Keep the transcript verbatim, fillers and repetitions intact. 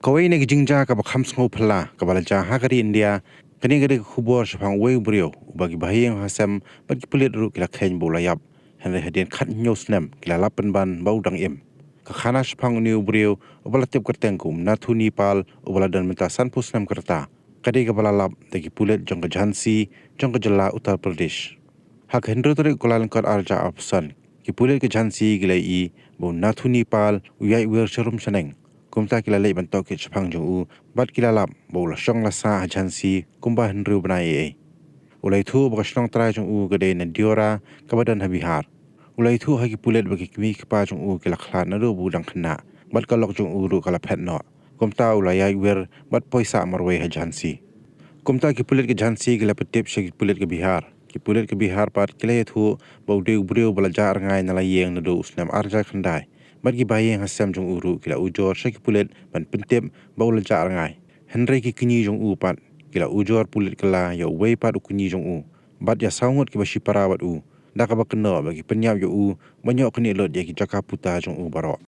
Kawei na ki jingjia kaba kham sngewphylla kaba la jia ha ka ri India, kane ka dei ka khubor shaphang uwei u briew uba ki bahaïing hasem bad ki pulit ruh ki la kheiñ ba u la ïap, hynrei hadien khathynñiew snem ki la lap pynban ba u dang im. Ka khana shaphang une u briew uba la tip kyrteng kum u Nathuni Pal, uba la don mynta sanphew snem ka rta, ka dei kaba la lap da ki pulit jong ka Jhansi, jong ka jylla Uttar Pradesh. Ha ka hynriew tarik u Kyllalyngkot arhajar arphew san, ki pulit ka Jhansi ki la ïohi ba u Nathuni Pal u ïaid wir sharum shaneng. Kumta ki la leit ban tohkit shaphang jong u bad ki la lap ba u la shong la sah ha Jhansi kumba hynriew bnai eiei. U la ïathuh ba ka shnong trai jong u ka dei na Deora, kaba don ha Bihar. U la ïathuh ha ki pulit ba ki kmie ki kpa jong u ki la khlad naduh ba u dang khynnah, bad ka lok jong u ruh ka la phet noh. Kumta u la ïaid wir bad poi sah marwei ha Jhansi. Kumta ki pulit ka Jhansi ki la pyntip sha ki pulit ka Bihar. Ki pulit ka Bihar pat ki la ïathuh ba u dei u briew ba la jah rngai na la ïing naduh u snem arhajar khyndai. Bad ki bahaïing hasem jong u ruh ki la ujor sha ki pulit ban pyntip ba u la jah rngai. Hynrei ki kñi jong u pat ki la ujor pulit kylla ïa uwei pat u kñi jong u bad ïa saw ngut kiba shipara bad u, da kaba kynnoh ba ki pynïap ïa u ban ïoh knieh lut ïa ki jaka puta jong u baroh.